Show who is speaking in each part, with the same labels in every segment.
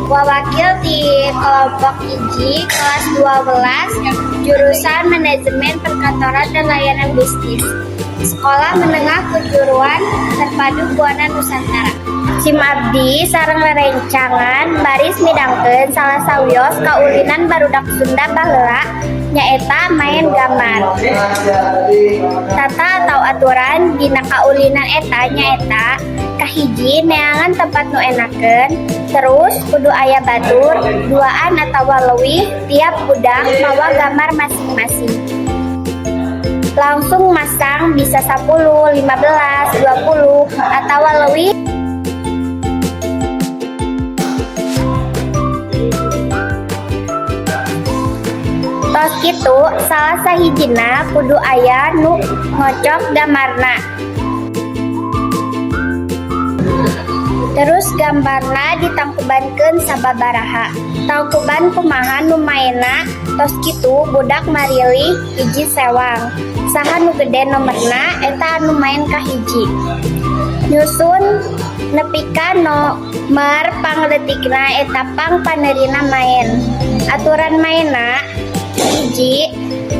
Speaker 1: wawakil di kelompok hiji kelas 12 jurusan Manajemen Perkantoran dan Layanan Bisnis, Sekolah Menengah Kejuruan Terpadu Buana Nusantara. Sim abdi sareng rerencangan baris midangkeun salah sawios kaulinan barudak Sunda baheula, nyaeta main gambar. Tata atau aturan dina kaulinan eta nyaeta kahiji, neangan tempat nu enakeun, terus kudu aya batur duaan atawa leuwih, tiap budak mawa gambar masing-masing, langsung masang, bisa 10, 15, 20 atawa leuwih. Tos kitu, salah sahijina kudu aya nu ngocok gambarna. Terus gambarna ditangkubankeun sababaraha. Tangkuban kumaha nu maenna. Tos kitu budak marilih hiji sewang. Saha nu gede nomerna, eta anu main kahiji. Nyusun nepi ka nomer pangleutikna, eta pang paneurina maen. Aturan maenna, hiji,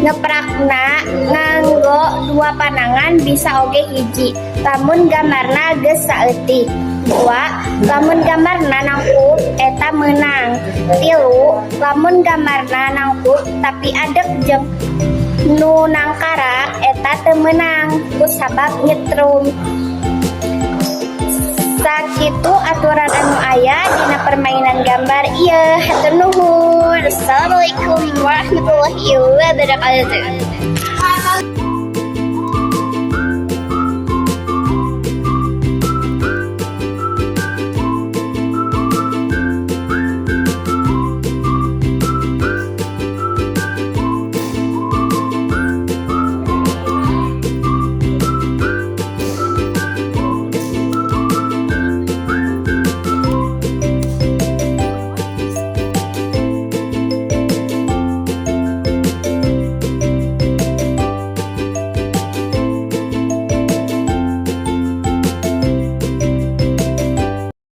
Speaker 1: ngeprakna nganggo dua panangan, bisa oge hiji lamun gambarna geus saeutik. Dua, lamun gambarna nangkub, eta meunang. Tilu, lamun gambarna nangkub tapi adeg jeung nu nangkarak, eta teu meunang kusabab nyetrum. Sakitu aturan anu aya dina permainan gambar ieu. Hatur nuhun. Assalamualaikum warahmatullahi wabarakatuh.